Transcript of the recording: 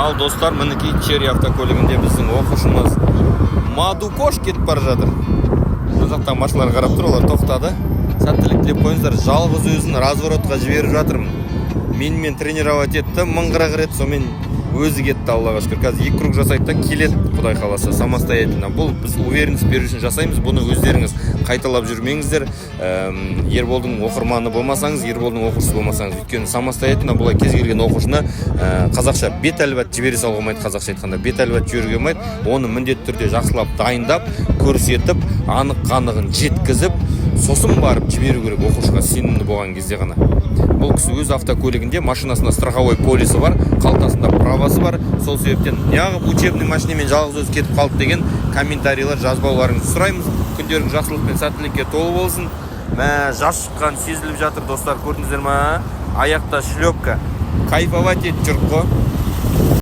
Ал, достар, мінекей, Черри автокөлігінде біздің оқушымыз Мадукош кетіп бара жатыр. Мына жақтағы машиналар қарап тұр, олар тоқтады. Сәттілік тілеп қойыңыздар. Жалғыз өзін разворотқа жіберіп жатырмын. Менімен тренировать етті 1040 рет, сонымен өзі кетті, Аллаға шүкір. Қазір екі круг жасайды да келеді, құдай қаласа, самостоятельно. Бұл біз уверенность беру үшін жасаймыз. Бұны өздеріңіз қайталап жүрмеңіздер, Ерболдың оқырманы болмасаңыз, Ерболдың оқушысы болмасаңыз. Өйткені самостоятельно бұлай кез келген оқушыны қазақша бет әлбат жібере салуға болмайды. Қазақша айтқанда, бет әлбат жіберуге болмайды. Оны міндетті түрде жақсылап дайындап, көрсетіп, анық қанығын жеткізіп, сосын барып жіберу керек, оқушыға сенімді болған кезде ғана. Бұл кісі өз автокөлігінде, машинасында страховой полисі бар, қалтасында правасы бар. Сол себептен «неғып учебный машинамен жалғыз өзі кетіп қалды» деген комментарийлер жазбауларыңызды сұраймыз. Күндерің жақсылық пен сәттілікке толы болсын. Мә, жаз шыққан сезіліп жатыр, достар, көрдіңіздер ма? Аяқта шлепка, кайфовать етіп жүрік қой.